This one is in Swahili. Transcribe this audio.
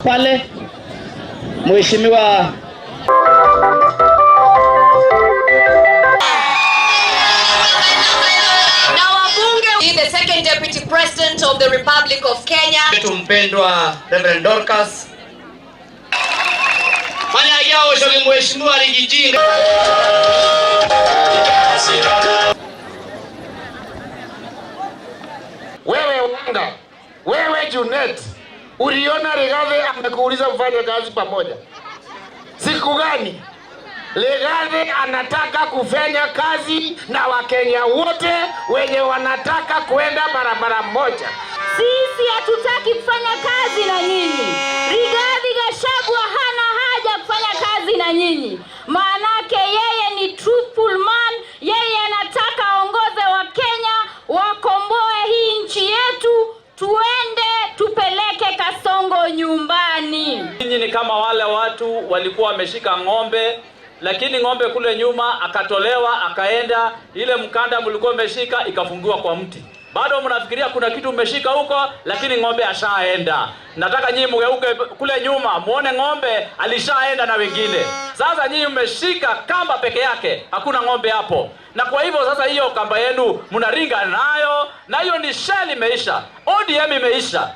Pale Mheshimiwa Na wabunge, the second Deputy President of the Republic of Kenya. Wetu mpendwa Reverend Dorcas. Fanya yao shogi Mheshimiwa Riggy G. Wewe Wanga, wewe Junet, uliona Rigathi amekuuliza mfanye kazi pamoja siku gani? Rigathi anataka kufanya kazi na Wakenya wote wenye wanataka kwenda barabara moja. Sisi hatutaki kufanya kazi na nyinyi. Rigathi Gachagua hana haja kufanya kazi na nyinyi, maanake yeye ni truthful man. Yeye anataka aongoze Wakenya, wakomboe hii nchi yetu, tuende tupeleke Kasongo nyumbani. Nyinyi ni kama wale watu walikuwa wameshika ng'ombe, lakini ng'ombe kule nyuma akatolewa akaenda, ile mkanda mlikuwa umeshika ikafungiwa kwa mti. Bado mnafikiria kuna kitu umeshika huko, lakini ng'ombe ashaenda. Nataka nyinyi mgeuke kule nyuma muone ng'ombe alishaenda na wengine. Sasa nyinyi mmeshika kamba peke yake, hakuna ng'ombe hapo. Na kwa hivyo sasa hiyo kamba yenu mnaringa nayo, na hiyo ni shell imeisha. ODM imeisha.